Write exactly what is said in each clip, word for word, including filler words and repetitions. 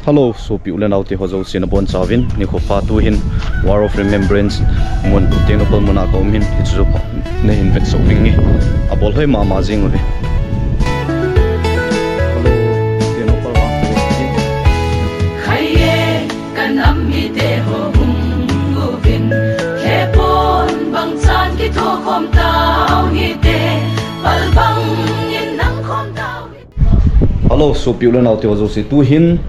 Hello, sopi u le nao te ho jouse nabonchauvin, nikho pha. Tuhin Wall of Remembrance mun, Tengnoupal mun a ka um in, hichu pha nahin vetsah uving e. Abol hoi mama jing uve. Hello, Tengnoupal vang te. Khaiye, ka nam mite ho hung uvin, khepon bang chan kitho khom tau hite, pal bang in nang khom tau. Hello, sopi u le nao te ho jouse, tuhin,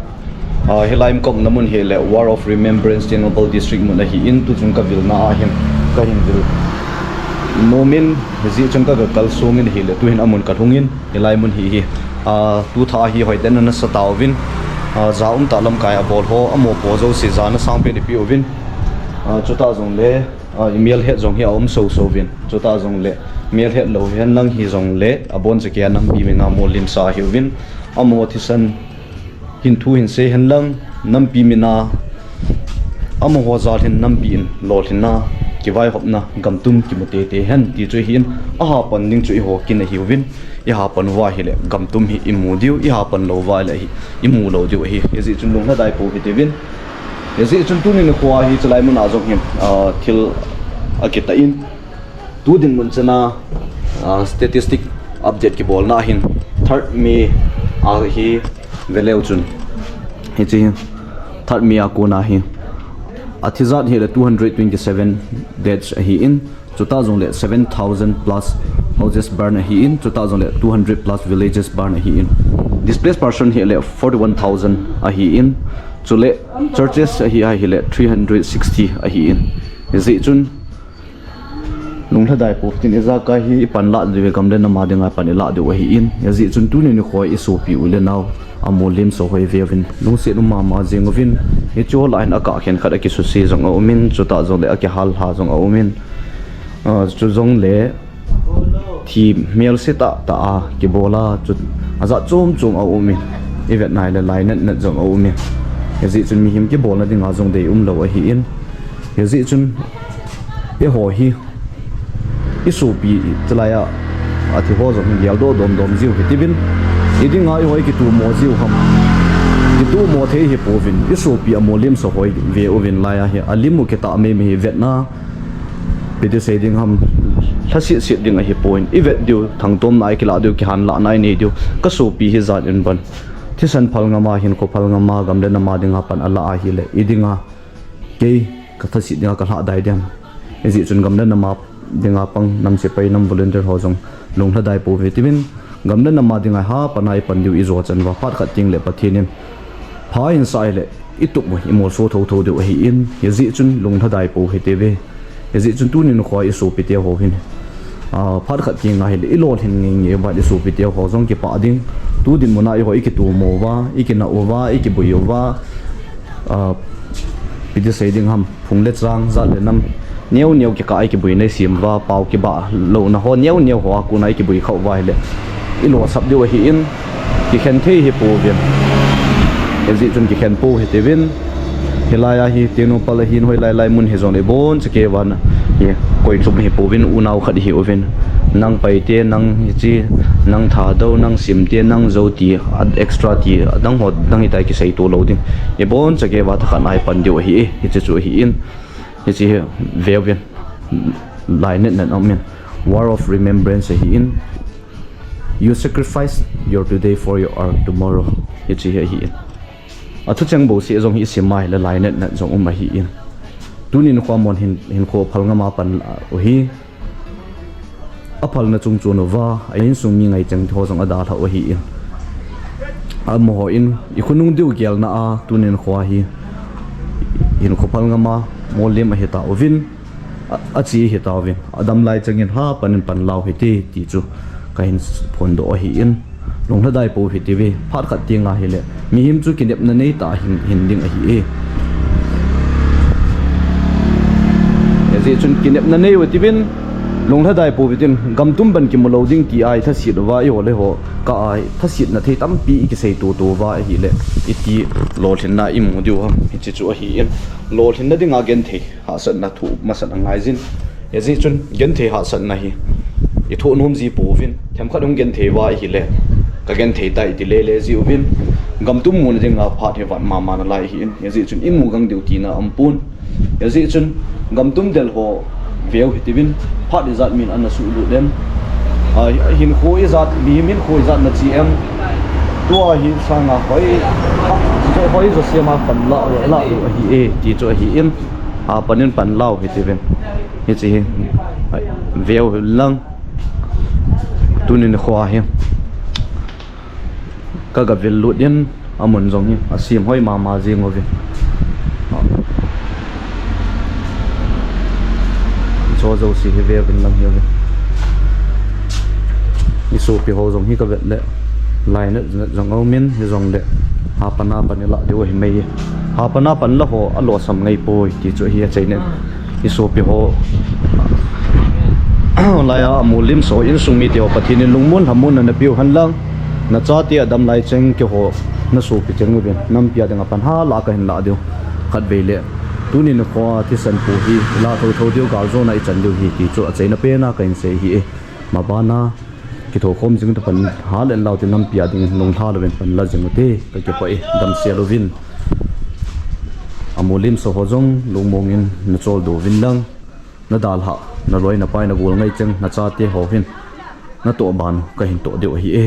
ah, hilai um ka umna mun hi le Wall of Remembrance, Tengnoupal District mun ahin, tuchung ka vilna ahin, ka hin vil nom in, hijeh chun ka, ka kal sung in ahile, tuhin amun ka lhung in, hilai mun hi hi, ah, tu tha hi hoitah in ana sa tauvin, ah, ja um tah lamkai a bol ho, amaho jouse jana sangpen eipeh uvin, ah, chutah jongle, ah, i melhet jong hi aum soso uvin. Chutah jongle, melhet lou hihen lang hijongle, abonchakei a nampi mina molhingsa ahiuvin. Amaho thisan hin thu hin sei hen lang, nampi mina, amaho jal hin nampi in lolhinna, kivaihopna, gamtum kimu teitei hen, ti chu ahin, ahapan ding chu eiho kin ahiuvin. Eihapan uva ahile, gamtum hi imu diu, eihapan lou uva ahile, imu lou diu ahi. Hijeh chun lunglhadai pou hitiuvin. Hijeh chun tuni nikho a hi chulai mun a jong hi, ah, thil akitah in. Tu dinmun chana, ah, statistic update kibolna ahin third May ahi veleu chun. Hiche third May a kona hi athi jat hi le two hundred twenty-seven deaths ahin. Chutah jongle seven thousand plus houses burn ahin, chutah jongle two hundred plus villages burn ahin. Displaced person hi le forty-one thousand ahin, chule churches ahi, ahi le three hundred sixty ahin. Hijeh chun lunglhadai pou tin ijakai hi ipan lah diu, gam le nam a dinga pan ilah diu ahin. Hijeh chun tuni nikho a isopi u le nao amolhingsa ho iveuvin, lungset um mama jing uvin. Hiche ho lah hin akah khenkhat akisuse jong aumin, chutah jongle akihal lha jong aumin. Ah, chujongle thi melse tah tah a kibol a, chu ajat chom chom aumin. Ivet nai le lainat nat jong aumin. Hijeh chun mihem kibolna dinga jong deium lou ahin. Hijeh chun eiho hi isopi chulai a athi ho jong hi geldoh domdom jiu hitiuvin. Idinga eiho ikitomo jiu ham? Kitomo thei hipouvin. Isopi amolhingsa ho iveuvin, lai a hi alim u kitah meimei hi vetna, ipi ti sei ding ham, lhasetset ding ahipon, ivet diu, thangtomna ikilah diu, kihanlahna inei diu. Kasopi hijat in ban thisan phal ngam a, hinkho phal ngam a, gam le nam a dinga pan alah ahile, idinga kei kathaset dinga kalhahdai dem? Hijeh chun gam le nam a dinga pang nam sepai, nam volunteer ho jong lunglhadai pou hitiuvin. Gam le nam a dinga hapan a ipan diu ijo chan uva, phat khat tengle Pathen in pha ahinsah ahile, itup u imolso thotho diu ahin. Hijeh chun lunglhadai pou hitiuve. Hijeh chun tuni nikho a isopite ho hin, ah, phat khat tenga ahile ilolhin ngeingei uva, isopite ho jong kipah ding. Tu dinmun a eiho ikitomo uva, ikinah uva, ikibui uva, ah, ipi ti sei ding ham, phung le chang, jat le nam neo neo kikah a ikibuina isem uva, pao kibah louna ho neo neo ho a kona ikibui khah uva ahile, ilolsap diu ahin, kikhen thei hipouvin. Hijeh chun kikhen pou hitiuvin. Hilai a hi Tengnoupal ahin, hoilai lai mun hijongle ibonchakei uva hi koi chom hipouvin, unao khat ihiuvin. Nang Paite, nang hiche, nang Thadou, nang Simte, nang Zou ti, extra ti, adang ho, adang hitia kiseito lou ding. Ibonchakei uva thakhat na ipan diu ahi, hiche chu ahin. Hiche hi veuvin, lainat nat aumin. War of Remembrance ahin. You sacrifice your today for your tomorrow. Hiche hi ahin. Athucheng bouseh jong hi isim a ahile lainat nat jong um ahin. Tuni nikho a mon hin, hinkho phal ngam a pan u hi, aphalna chungchon uva, a insung mi ngaicheng ho jong adalhah u ahin. Amaho in ikhonung diu gelna a tuni nikho a hi hinkho phal ngam a molhem ahitauvin, a, ache ahitauvin, adam lai chengin hapan in panla u hite ti chu kahin phondoh ahin. Lunglhadai pou hitiuve, phat khat tenga ahile mihem chu kinepna neitah a hin, hin ding ahi e. Hijeh chun kinepna neiu hitiuvin, lunglhadai pou hitin, gamtum ban kimu lou ding tia ithaset uva, eiho le eiho kah a ithasetna thei tampi ikiseito to uva ahile, iti lolhinna imu diu ham? Hiche chu ahin, lolhinna dinga genthei hahsatna thu masat angaiyin. Hijeh chun genthei hahsatna hi ithoh nom ji pouvin, themkhat hung genthei uva ahile, kagenthei tai iti lele jiuvin. Gamtum muna dinga phat hi vat mama nalai ahin, hijeh chun imu gang diu tina aumpon. Hijeh chun gamtum del ho veu hitiuvin, phat ijat min ana suhlut em. A, hinkho ijat, mihem hinkho ijat nache em. Tua hi sanga hoi, hoi josem a pan la, la u ahi e, ti chu ahin. A, pan in pan la u hitiuvin. Hiche hi, veu hilang. Tuni nikho hi. Ka gavil lut in, amun jong hi asem hoi mama jeng uve. Hicho jouse hi veuvin lang hiuve. Isopi ho jong hi kavet le lainat jong aumin, hijongle hapan a pan ilah diu ahi mai. Hapan a pan la ho alosam ngai poi ti chu ahi achaina. Isopi ho laiya amu lim so insung mite ho Pathen in lungmon lhamon na napeu hen lang. Nachate adam lai cheng keiho nasopi cheng uvin. Nampi a dinga pan hala kahin lah diu. Khatvei le. Tuni nikho a thisan pu hi ilah thotho diu galjona ichan diu ahi ti chu achaina pen a kahin sei ahi e. Mabana kithokhom jing ta pan hala lau te nampi a ding lunglha louvin pan la jing ute. Kakipah e damsel uvin. Amu lim so ho jong lungmong in nachol diuvin lang. Nadalhah, naloi napai nagol ngai cheng nachate ho hin natoh ban u kahin toh diu ahi e.